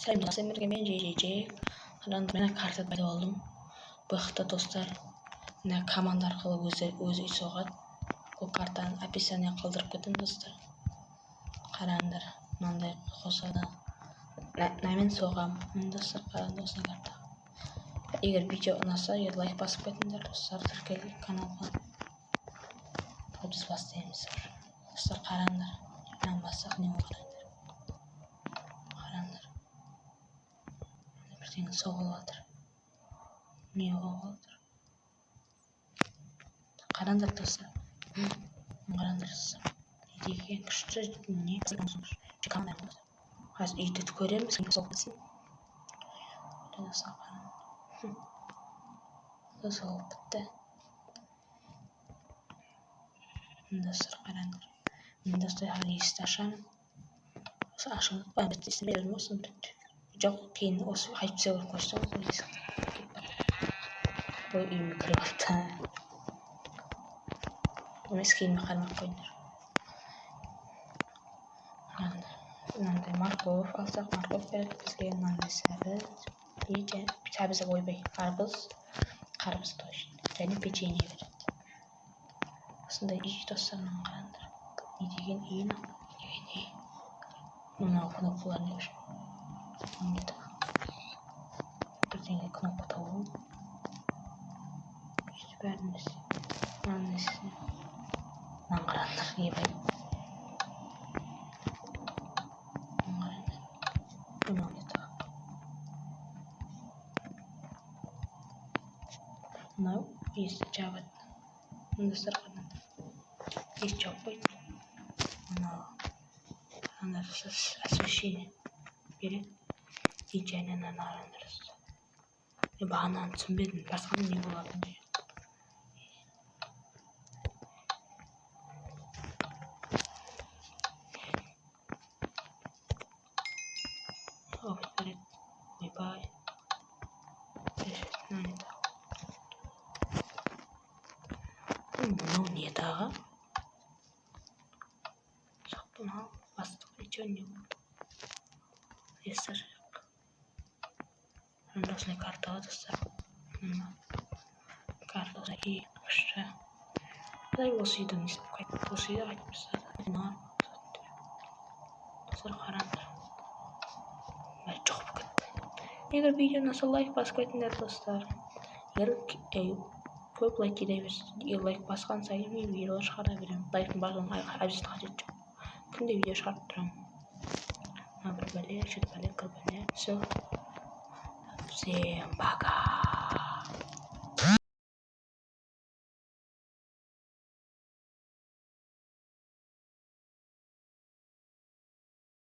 Сәлем достар, мен JJJ. Қараңдар, мен карта пайда болдым. Бұл жақта достар, мына команда арқылы өзі үй соғады. Бұл картаны описание қалдырып кетемін достар. Қараңдар, мынандай қосады. Мынамен соғамын. Міне достар, қараңдар осындай карта. Егер видео ұнаса, егер лайк басып кетіңдер достар, тіркеліп каналға. Ал біз бастаймыз. Достар, қараңдар. Мынаны бассақ не болады, қараңдар. Қараңдар. Бірдеңе соғылып жатыр. Не болып жатыр? Қараңдар достар. Қараңдар достар. Не деген күшті не? Қазір үйді көреміз, кім соғып кетсін. Достар, қараңдар. Соғылып бітті. Достар, қараңдар. Мен достар есікті ашамын. Осы ашылып, естімей осыны. Жоқ, кейін осы қайтып түсе көріп қойса, ол есікті. Ой, үйіме кіріп алыпты. Емес, кейініме қарамай ақ қойыңдар. Мынандай морковь алсақ, морковь береді бізге. Мынандай сәбіз, сәбіз, ойбай, қарбыз, қарбыз точно, және печенье береді. Осындай үй достар, мынаны қараңдар. Не деген үй мынау? Не деген үй? Мынау кнопкалар не үшін? Бірдеңе кнопка табу. Бәрін мынаны мынаны қараңдар, ебай. Мынаны қараңдар. Мынау не тағы? Мынау есікті жабады. Достар, қараңдар. Есік жауып қойды. Мынау қараңдар, освещение береді. И және мынаны қараңдар. Мен бағананы түсінбедім, басқаны не болатынын. Опыт береді. Ойбай. Мынау не тағы? Мынау не тағы? Мынау бастық, ничего не болды. Есік ашайық. Мында осындай карта бар, достар. Мына карта осындай күшті. Құдай, осы үйді не істеп қайтты? Осы үйді қайтып тастады. Достар, қараңдар. Бәрі жоқ болып кетті. Егер видео ұнаса, лайк басып кетіңдер, достар. Егер көп лайк жинай берсе, егер лайк басқан сайын мен видеолар шығара беремін. Лайктың басуының обязательно қажеті жоқ. Күнде видео шығарып тұрамын. Мына бір бәле, шет бәле, кір бәле. Все. Всем пока.